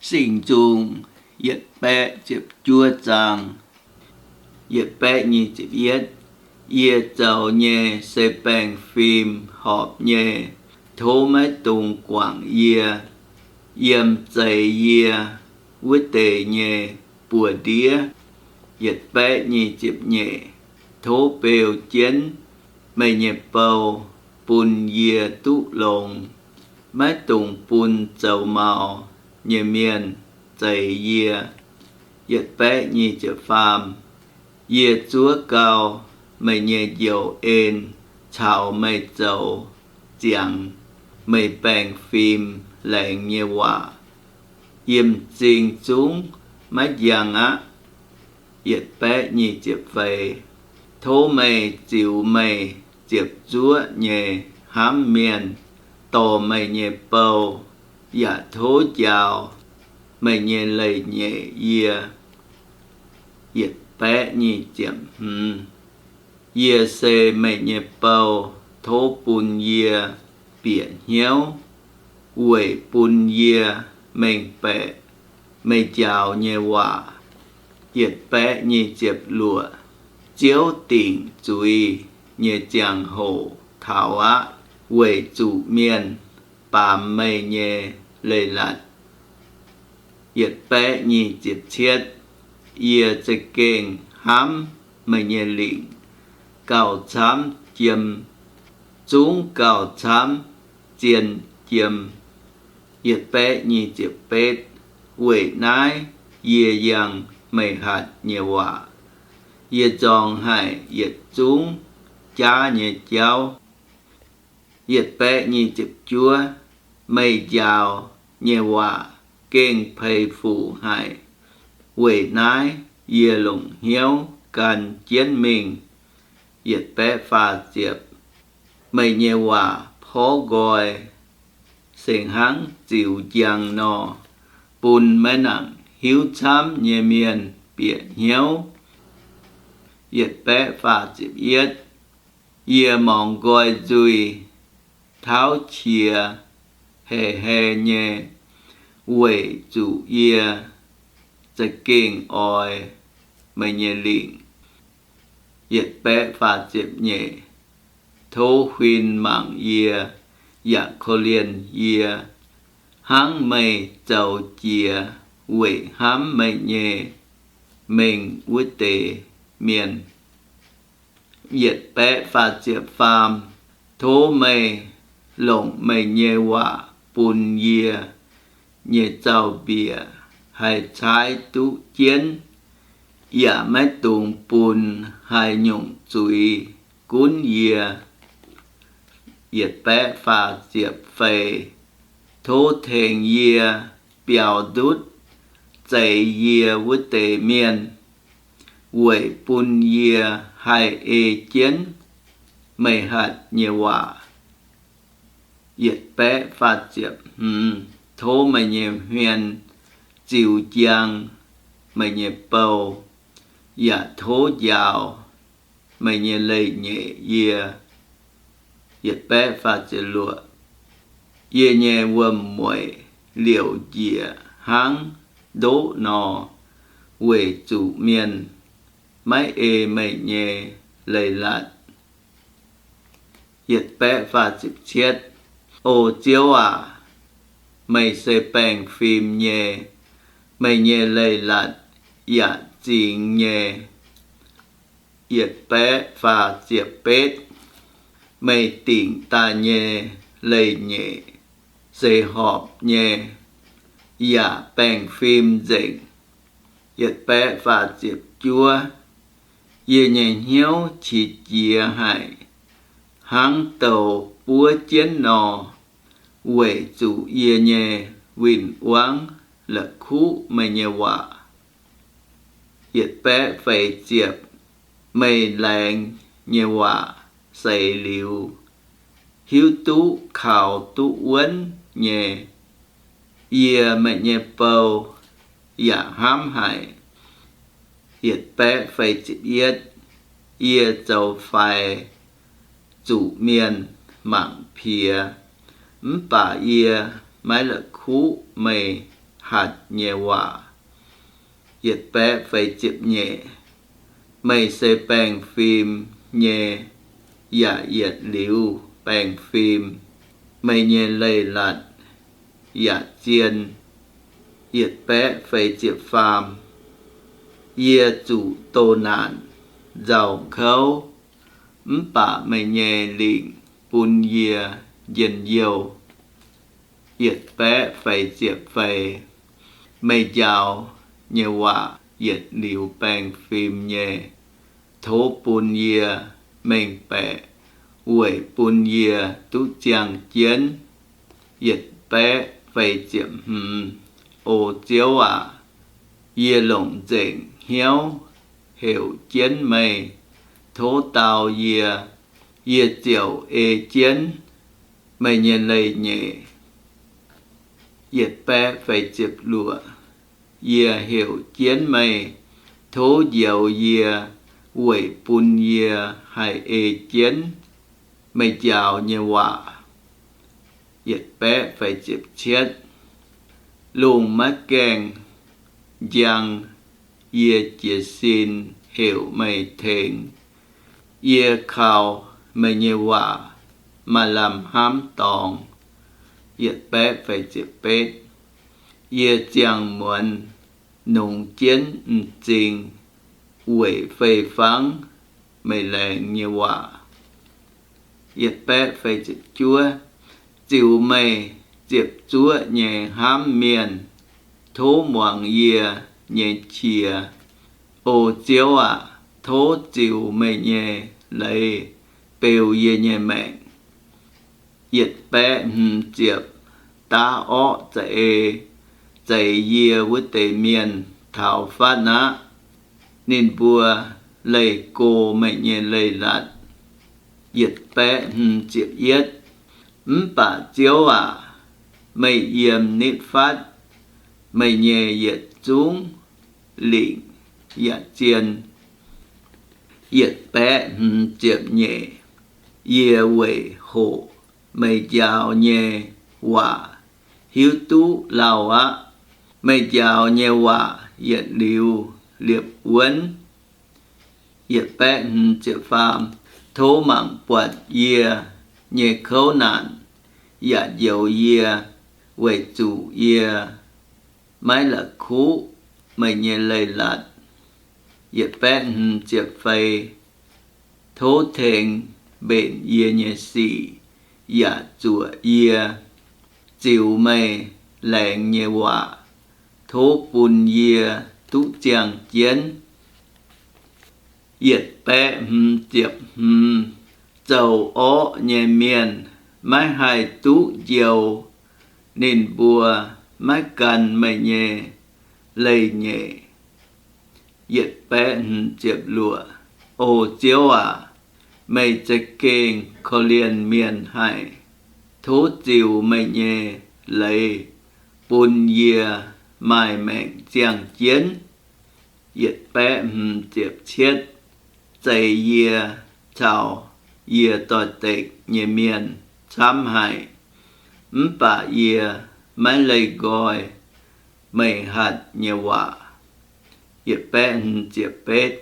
Singx Nzung yietc baeqv ziepc juov zaang, yietc baeqv nyic ziepc yietv. Yie zoux nyei se baengh fim horpc nyei. Tov maiv dungx guangc yie, yiem zeix yie wuov deix nyei buoz-ndiev. Yietc baeqv nyic ziepc nyeic. Tov beu jienv meih nyei bou bun yie duqv longx. Maiv dungx bun zoux maux nyei mienh zeix yie. Yietc baeqv nyic ziepc faam. Yie zuov gau meih nyei njoux en caux meih zoux ziangx meih baengh fim laengz nyei waac. Yiem m'zing zungv maiv njang aqv. Yietc baeqv nyic ziepc feix. Tov meih ziux meih ziepc zuoqv nyei hnamv mienh dorh meih nyei bou, yaac tov njaaux meih nyei leiz-nyeic yie. Yietc baeqv nyic ziepc hmz. Yie se meih nyei bou, tov bun yie bieqc hnyouv, weic bun yie mengh baeqc meih njaaux nyei waac. Yietc baeqv nyic ziepc luoqc. Ziouv dingc zuiz nyei ziangh hoc taux aqv, weic zuqc mienh baamz meih nyei leiz-latc. Yietc baeqv nyic ziepc cietv. Yie za'gengh hnamv meih nyei lingc gauh camv jiem, zungv gauh camv zien jiem. Yietc baeqv nyic ziepc betv. Weic naaiv yie yangh meih hatc nyei waac. Yie nzorng haic yietc zungv jaav nyei jauv. Yietc baeqv nyic ziepc juov. Meih njaaux nyei waac gengh peix fuc haic. Weic naaiv yie longc hnyouv gan jienv mingh. Yietc baeqv faah ziepc. Meih nyei waac porv nqoi se hnangv ziux njang nor, bun maiv nangc hiuv camv nyei mienh bieqc hnyouv. Yietc baeqv faah ziepc yietv. Yie mangc nqoi nzuih tauv qiex haic haic nyei, weic zuqc yie za'gengh oix meih nyei lingc. Yietc baeqv faah ziepc nyeic. Tov huin mangc yie, yaac korv-lienh yie, hnangv meih zoux jiex weic hnamv meih nyei mengh wuov deix mienh. Yietc baeqv faah ziepc faam. Tov meih longc meih nyei waac bun yie nyei zaux-mbiec haih caaiv duqv jienv, yaac maiv dungx bun haaix nyungc zuiz gunv yie. Yietc baeqv faah ziepc feix. Tov tengx yie biaux ndutv zeix yie wuov deix mienh, weic bun yie haih ei jienv meih hatc nyei waac. Yietc baeqv faah ziepc hmz. Tov meih nyei hmien ziux njang meih nyei bou, yaac tov njaaux meih nyei leiz-nyeic yie. Yietc baeqv faah ziepc luoqc. Yie nyei wuom-mueic liouc njiec hnangv ndoqv nor, weic zuqc mienh maiv ei meih nyei leiz-latc. Yietc baeqv faah ziepc cietv. O Ziouv aac, meih se baengh fim nyei, meih nyei leiz-latc yaac zingx nyei. Yietc baeqv faah ziepc betv. Meih dingc daaih nyei leiz-nyeic se horpc nyei, yaac baengh fim nzengc. Yietc baeqv faah ziepc juov. Yie nyei hnyouv qiex jiez haic, hnangv douz buov jienv nor, weic zuqc yie nyei win-wangv la'kuqv meih nyei waac. Yietc baeqv feix ziepc. Meih laengz nyei waac seix liuz, hiuv duqv kaux duqv wuonv nyei, yie meih nyei bou yaac hnamv haic. Yietc baeqv feix ziepc yietv. Yie zoux faix zuqc mienh mangc piex, mv baac yie maiv la'kuqv meih hatc nyei waac. Yietc baeqv feix ziepc nyeic. Meih se baengh fim nyei, yaac yietc liuz baengh fim. Meih nyei leiz-latc yaac zien. Yietc baeqv feix ziepc faam. Yie zuqc doh naanc nzauh kouv, mv baac meih nyei lingc bun yie njien-youh. Yietc baeqv feix ziepc feix. Meih njaaux nyei waac yietc liuz baengh fim nyei. Tov bun yie mengh baeqc weic bun yie duqv ziangh jienv. Yietc baeqv feix ziepc hmz. O Ziouv aac, yie longc nzengc hnyouv heuc jienv meih. Tov dau yie, yie ziouc ei jienv meih nyei leiz-nyeic. Yietc baeqv feix ziepc luoqc. Yie heuc jienv meih, tov njoux yie weic bun yie haih ei jienv meih njaaux nyei waac. Yietc baeqv feix ziepc cietv. Lungh maiv gaengh njang, yie jiez sin heuc meih tengx. Yie kaux meih nyei waac maaih lamh hnamv dorngx. Yietc baeqv feix ziepc betv. Yie ziangh muonz nungx jienv m'zing weic fei-fangv meih laengz nyei waac. Yietc baeqv feix ziepc juov. Ziux meih ziepc zuoqv nyei hnamv mienh, tov muangx yie nyei qiex. O Ziouv aac, tov ziux meih nyei leiz beu yie nyei maengc. Yietc baeqv hmz ziepc. Daav orqv za'eix zeix yie wuov deix mienh taux fatv aqv. Ninh mbuo leih go meih nyei leiz-latc. Yietc baeqv hmz ziepc yietv. Mv baac Ziouv aac, meih yiem nitv fatv, meih nyei yietc zungv lingc yaac zien. Yietc baeqv hmz ziepc nyeic. Yie weic hoqc meih njaaux nyei waac hiuv duqv lauh aqv. Meih njaaux nyei waac yietc liuz liepc wuonv. Yietc baeqv hmz ziepc faam. Tov mangc buatc yie nyei kouv naanc yaac njoux yie, weic zuqc yie maiv la'kuqv meih nyei leiz-latc. Yietc baeqv hmz ziepc feix. Tov tengx mbenc yie nyei sic yaac zuoqc yie, ziux meih laengz nyei waac. Tov bun yie duqv ziangh jienv. Yietc baeqv hmz ziepc hmz. Zoux orqv nyei mienh maiv haih duqv njoux, ninh mbuo maiv gan meih nyei leiz-nyeic. Yietc baeqv hmz ziepc luoqc. O Ziouv aac, meih za'gengh korv-lienh mienh haic. Tov ziux meih nyei leiz bun yie maaih maengc ziangh jienv. Yietc baeqv hmz ziepc cietv. Zeix yie caux yie doix-dekc nyei mienh camv haic, mv baac yie maiv leih nqoi meih hatc nyei waac. Yietc baeqv hmz ziepc betv.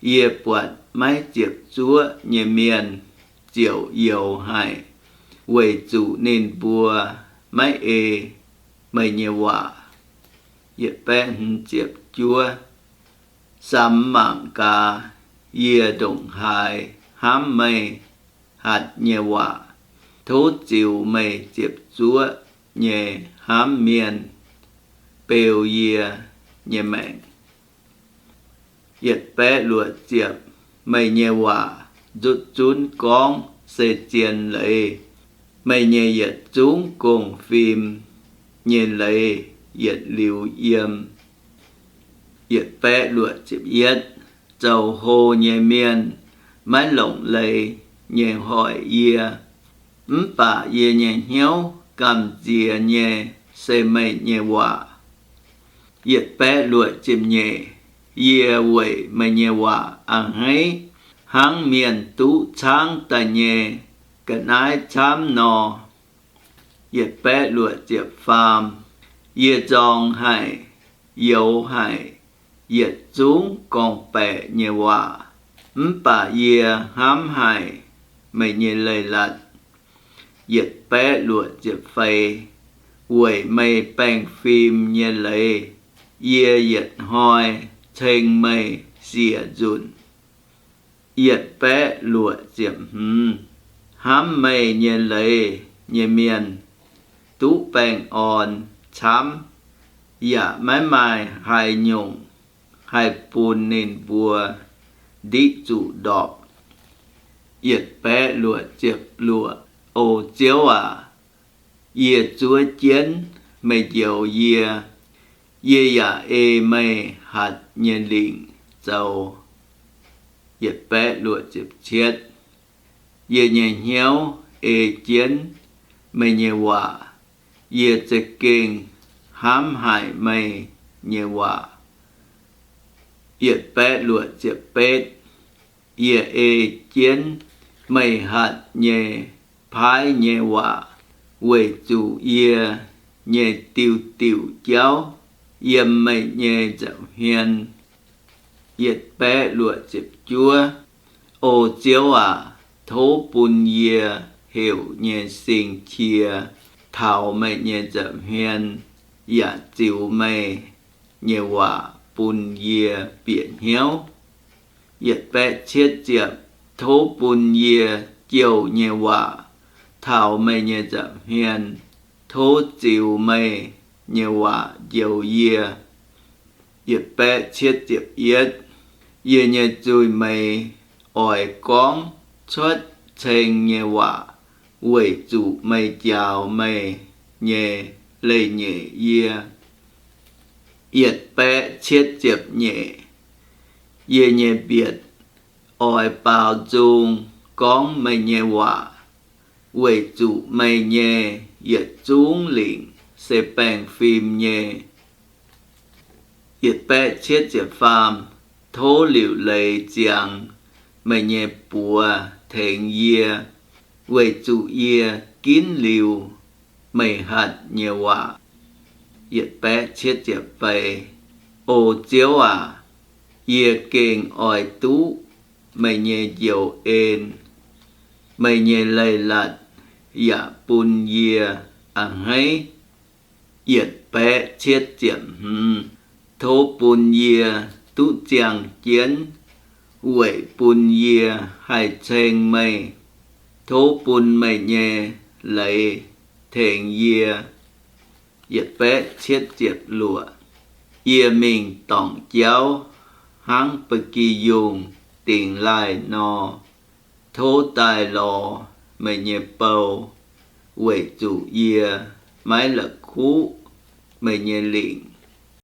Yie buatc maiv ziepc zuoqv nyei mienh ziouc youx haic, weic zuqc ninh mbuo maiv ei meih nyei waac. Yietc baeqv hmz ziepc juov. Samx mangc gaax, yie ndongc haaix hnamv meih hatc nyei waac. Tov ziux meih ziepc zuoqv nyei hnamv mienh beu yie nyei maengc. Yietc baeqv luoqc ziepc. Meih nyei waac nzutv zunv gorngv se zien leiz. Meih nyei yietc zungv gong-fim nyei leiz yietc liuz yiem. Yietc baeqv luoqc ziepc yietv. Zoux hlo nyei mienh maiv longc leiz nyei hoic yie, mv baac yie nyei hnyouv gamh nziex nyei se meih nyei waac. Yietc baeqv luoqc ziepc nyeic. Yie weic meih nyei waac a'hneiv hnangv mienh duqv caangv daaih nyei ga'naaiv camv nor. Yietc baeqv luoqc ziepc faam. Yie nzorng haic, youx haic, yietc zungv gorngv-baeqc nyei waac, mv baac yie hnamv haic meih nyei leiz-latc. Yietc baeqv luoqc ziepc feix. Weic meih baengh fim nyei leiz, yie yietc hnoi ceng meih siec nzunc. Yietc baeqv luoqc ziepc hmz. Hnamv meih nyei leiz nyei mienh duqv baengh orn camv, yaac maiv maaih haaix nyungc haih bun ninh mbuo ndiqv zuqc ndorpc. Yietc baeqv luoqc ziepc luoqc. O Ziouv aac, yie zuov jienv meih njoux yie. Yie yaac ei meih hatc nyei lingc zoux. Yietc baeqv luoqc ziepc cietv. Yie nyei hnyouv ei jienv meih nyei waac. Yie za'gengh hnamv haic meih nyei waac. Yietc baeqv luoqc ziepc betv. Yie ei jienv meih hatc nyei paaiv nyei waac, weic zuqc yie nyei diuh diuc jauv yiem meih nyei nza'hmien. Yietc baeqv luoqc ziepc juov. O Ziouv aac, tov bun yie heuc nyei sing-qie taux meih nyei nza'hmien, yaac ziux meih nyei waac bun yie bieqc hnyouv. Yietc baeqv cietv ziepc. Tov bun yie jouh nyei waac taux meih nyei nza'hmien. Tov ziux meih nyei waac njoux yie. Yietc baeqv cietv ziepc yietv. Yie nyei zuiz-meix oix gorngv cuotv ceng nyei waac, weic zuqc meih njaaux meih nyei leiz-nyeic yie. Yietc baeqv cietv ziepc nyeic. Yie nyei mbietc oix baaux nzung gorngv meih nyei waac, weic zuqc meih nyei yietc zungv lingc se baengh fim nyei. Yietc baeqv cietv ziepc faam. Tov liuc leiz ziangx meih nyei buoz tengx yie, weic zuqc yie ginv liuz meih hatc nyei waac. Yietc baeqv cietv ziepc feix. O Ziouv aac, yie gengh oix duqv meih nyei njoux en. Meih nyei leiz-latc yaac bun yie a'hneiv. Yietc baeqv cietv ziepc hmz. Tov bun yie duqv ziangh jienv, weic bun yie haih ceng meih. Tov bun meih nyei leiz tengx yie. Yietc baeqv cietv ziepc luoqc. Yie mingh dorngc jauv hnangv ba'gi yungh dingx laaih nor. Tov daaih lorz meih nyei bou, weic zuqc yie maiv la'kuqv meih nyei lingc.